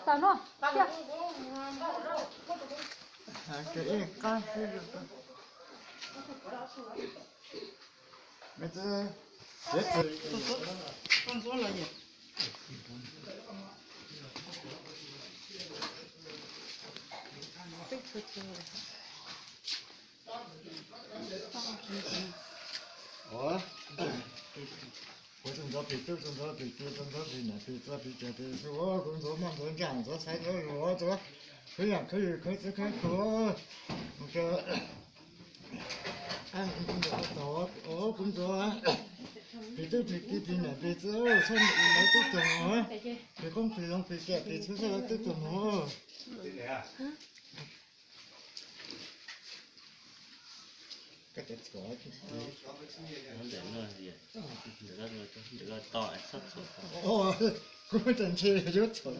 Tau no. Ua, kuv tug ntxov plig tub, tug ntxov plig kiv, tug ntxov plig nam plig txav plig cag plig su, kuv ntxov maj ntxov ntsa ntxov xaiv ntxov zuag ntxov khwv yam khwv yws khwv txwv khwv khuv. Kuv ntxov plig tub plig kiv plig nam plig txav txhob lawv tub tug mus, plig qoob plig loo plig kiag plig txhua txhob lawv tub tug mus. Kuv tseem ntshe yuav txhaum.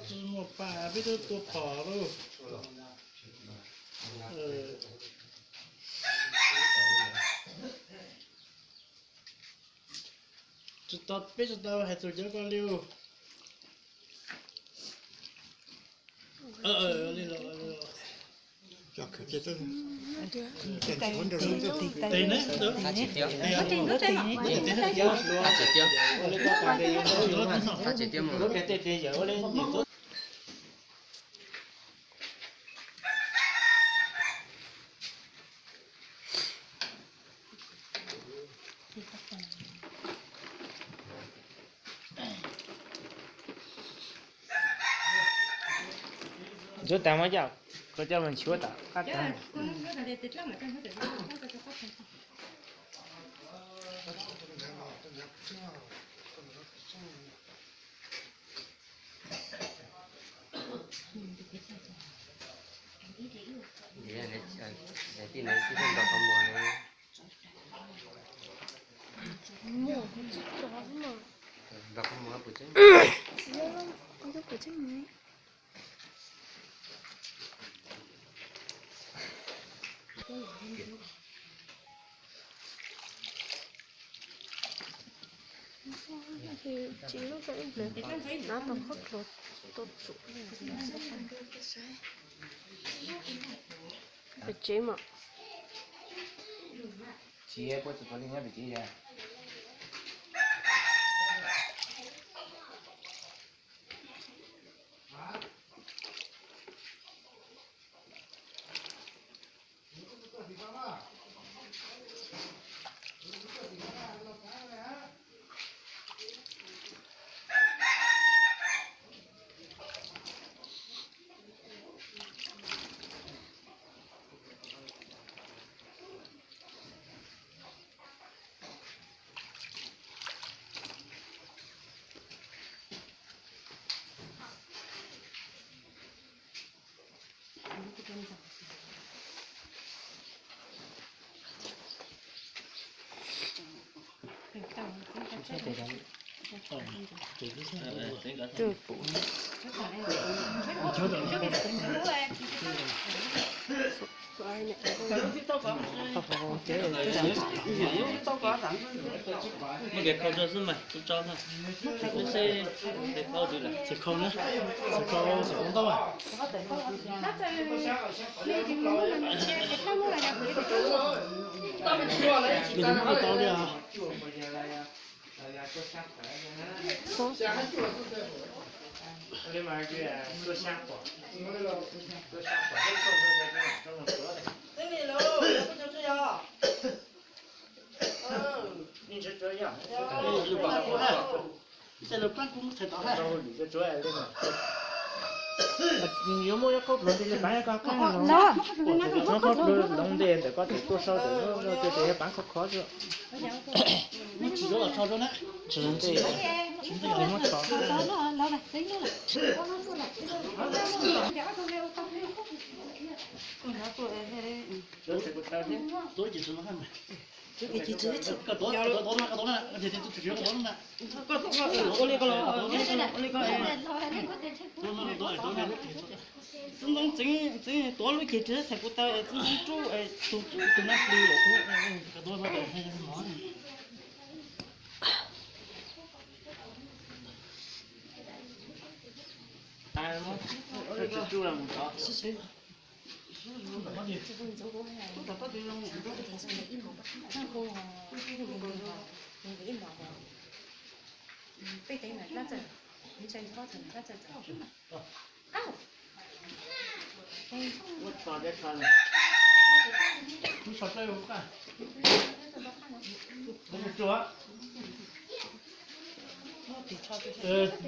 Tsis muaj pa peb twb tua phom lauj. Tsis tau, peb tsis tau hais txog cov ko li. Nchuav tas muab coj, koj coj mus nchuav tom qab tag. Nrog qhov muag pus tseeb. Tsis lub rau ib nplawg na tau khob hlua tuaj tsum pem tsev mas. Tsis puab tsis puab li nyob pem tsev. Muab kev khau tso xwb mas kuv tso na. Xav khau na, xav khau xav khau ntaub mas. Nws muab tau li os. Yuav muaj ib qhaub dluav nti li paav koj qeej los, muab qhaub dluav loov nti ntawm koj tes tuaj sau ntawm no ces yuav paav khov khov xwb. Tsis nti, muab tso. Tub Ntxoov Txeev, Txeev tuav lub ceg tsis txhais kuv taw, Tub Ntxoov Txeev rub tus no plis lawm.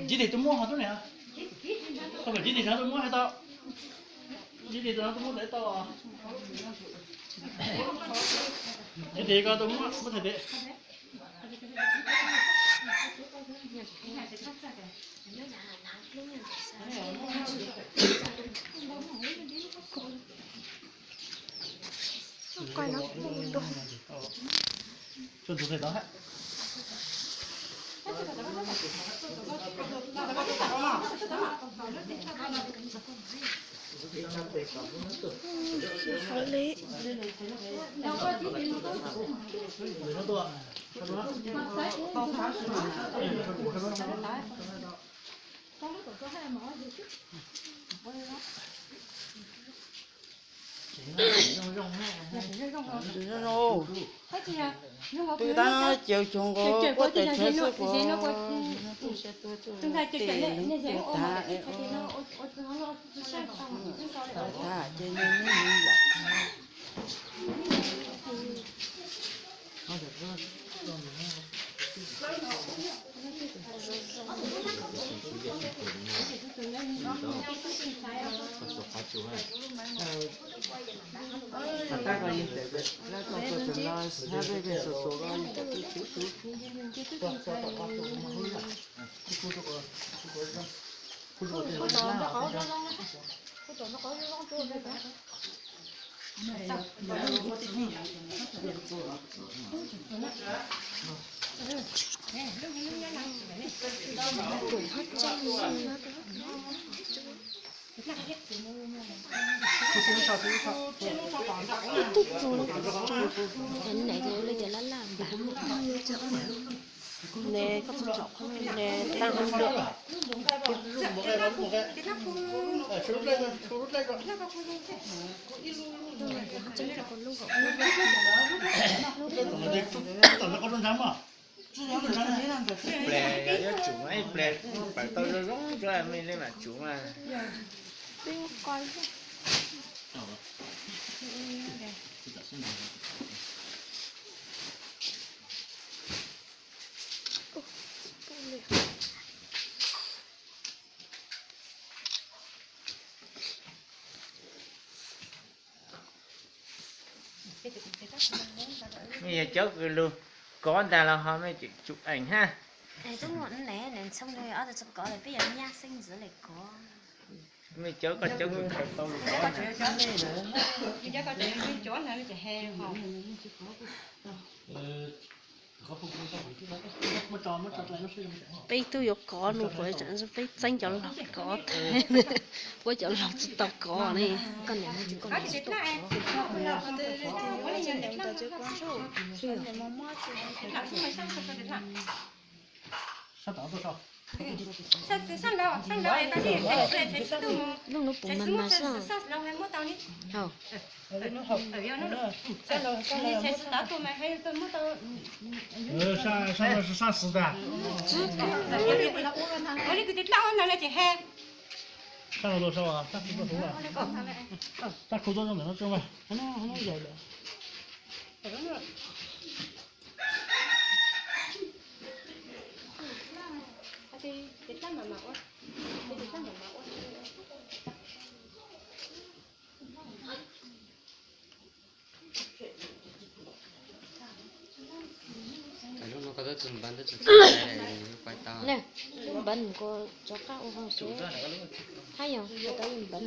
Ntxiv tes tus muab ho tub niam, koj mam ntxiv tes tus no tus muab hais tau, ntxiv tes tus no tus muab tau, ntxiv tes ko tus muab muab txhais tes. Zoo zoo, twb tab caws cuag nkaus kuab tais tshawv xwb kuv, tej leeg caws tag, tag ces yog neb lam. Ib tug tso, nws tias laj laj npam. Nws, nws tag hauv nruas. Ple yog yuav tsum mas ib ple pawm tau zoo zoo tsuav me li mam tsum mas. Mej yog cov kws lug kov ntag los ho mej tseem tsum eem hab. Tub muaj ne, nws txhooj li ob tug txog kov lawm peb yuav nyab xeeb ntxwv li kov. Mej cov koj cov kws khaws tau lug kov. Peb tug yuav kov nus puas tseem peb txeeb cov laug kov tag, puab cov laug tsis tau kov ne. Lub nub puas mas mas xwb. Sab ntawd, sab ntawd, sab ntawd. Npawv nkaus rov qab ua hauj xwb. Hab yog tau npawv.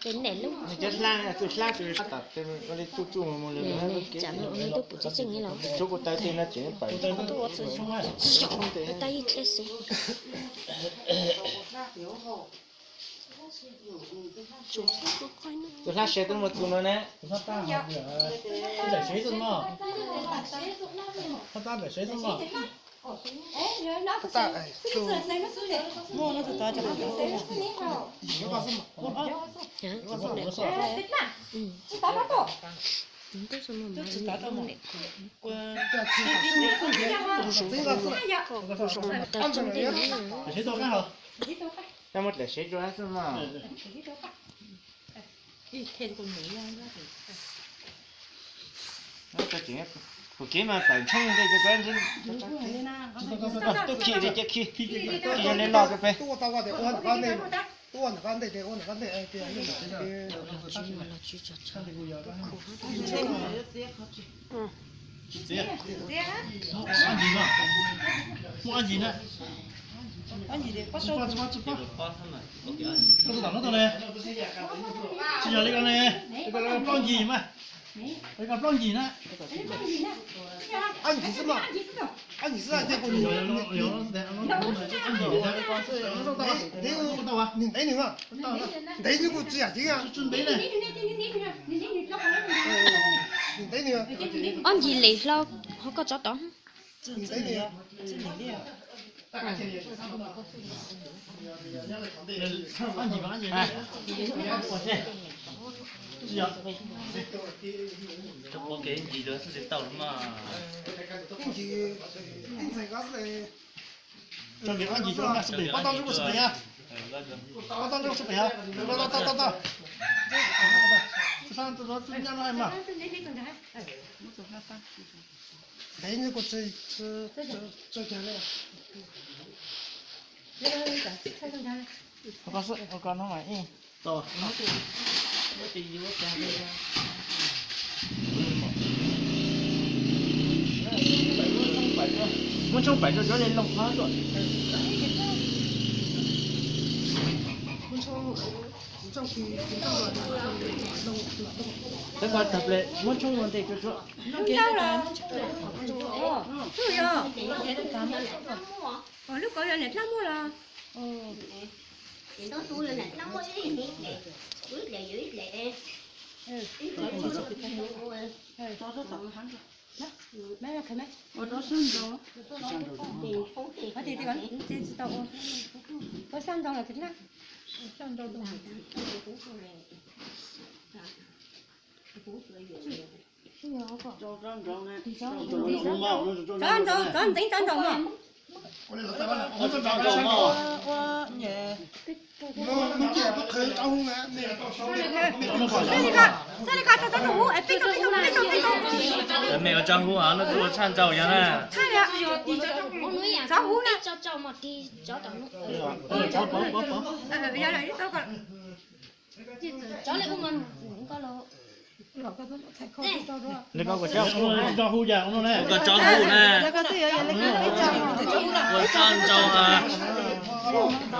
Ces neb lub. Tsam no ua nws tub pum tseeb tseeb li los. Tsis tau ua txog tsis zoo, ua tau ib dleb xwb. Tus hlab se twb mus tus no ne. Tus hlab tab, tus hlab tab, hlab tab ntawm sev xwb mog. Tab muab dlaim sev rau xwb mog. Kuv kev mas tawm ntshooj ntej, tub khi li cia khi, yog li los rau peb. Txiv, muaj ab ntsis na, muaj ab ntsis na, tsis pab, tsis pab, tsis pab. Koj tus tom no tau ne, tsis yog li ko ne, li ko plaub ncig mas, li ko plaub ncig na. Ab ntsis xwb mas, ab ntsis xwb ces kuv ntev nws, ntev nws kuj tsis yam thiab, ntev nws. Ob ncig li hlo, ho koj tso tod. Tso nqe ob ncig rau, pab tau ntsej muag sib pem, pab tau ntsej muag sib pem, tau tau tau tau. Ntev nws kuj tsis, tsis, tsis, tsis, muab tshoob pais rau cov li loo qhov tuaj. Peb qhov tag ple muab tshoob ua ntej rau tsuav. Lub kauv yog niam dlab muaj los? Ua rau sab ntau, ua sab ntau los na. Cov ntxeev cov nraud mog. Mej ua tsaug hub os, no kuj ua tshaj ntau yog na. Li koj ua tsaug hub na. Ua tshaj ntau,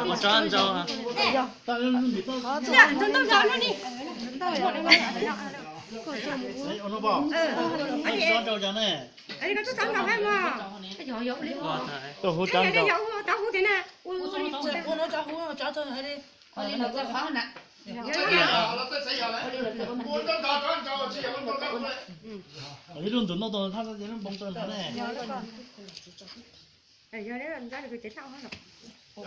ua tshaj ntau. Tau hub tshaj ntau. Ib lub ntawm no tau thab lub npoo tau thab ne. Ob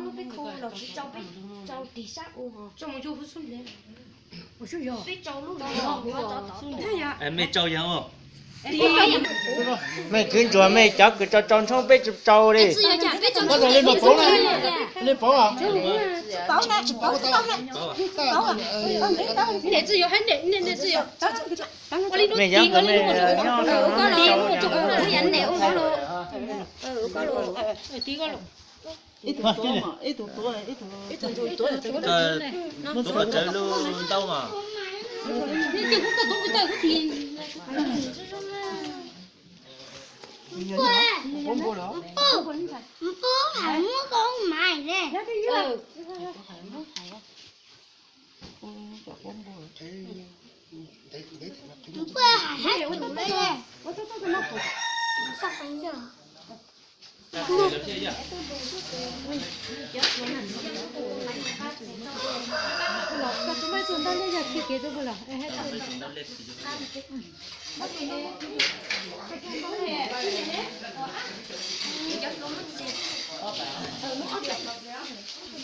hnub peb khu los tsis tsau, peb tsau tig sab u ho. Peb tsau lub, mej tsau yog. Mej kwv ntsuag mej cov kws tsau tsau ntshoob peb tsis tsau li. Mej yog kws mej nyob, ib tug qhov tsawv lub ntaub mas.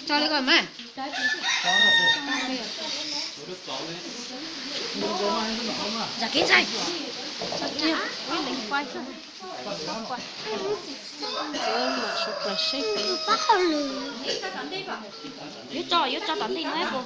Tso li ko mas. Zam kev ntxhais. Yuav tso, yuav tso tom ntej no.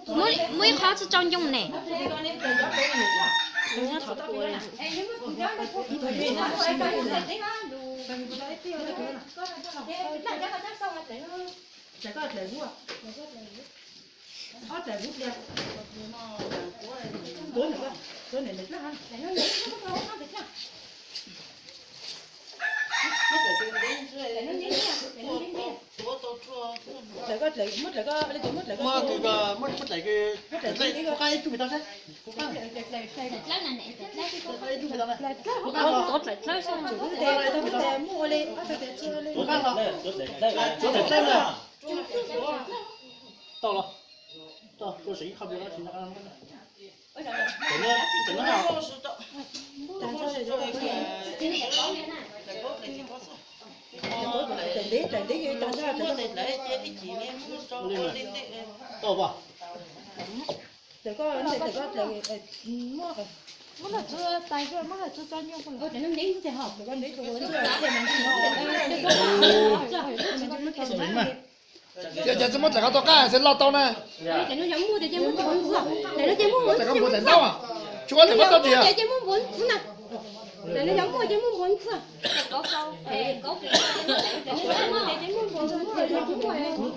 Muaj, muaj ib qho tsis tso ncoo ne. Tau los, tau, tau, tsis ib qho. Tau pas? Muab lawm tso, tais muab lawm tso, tso nyuag. Ces cov tsis muab dlaim qhov tau qab xwb loj tau na. Muab dlaim qhov npuav ntxwv, tsis muab dlaim qhov tau tiag.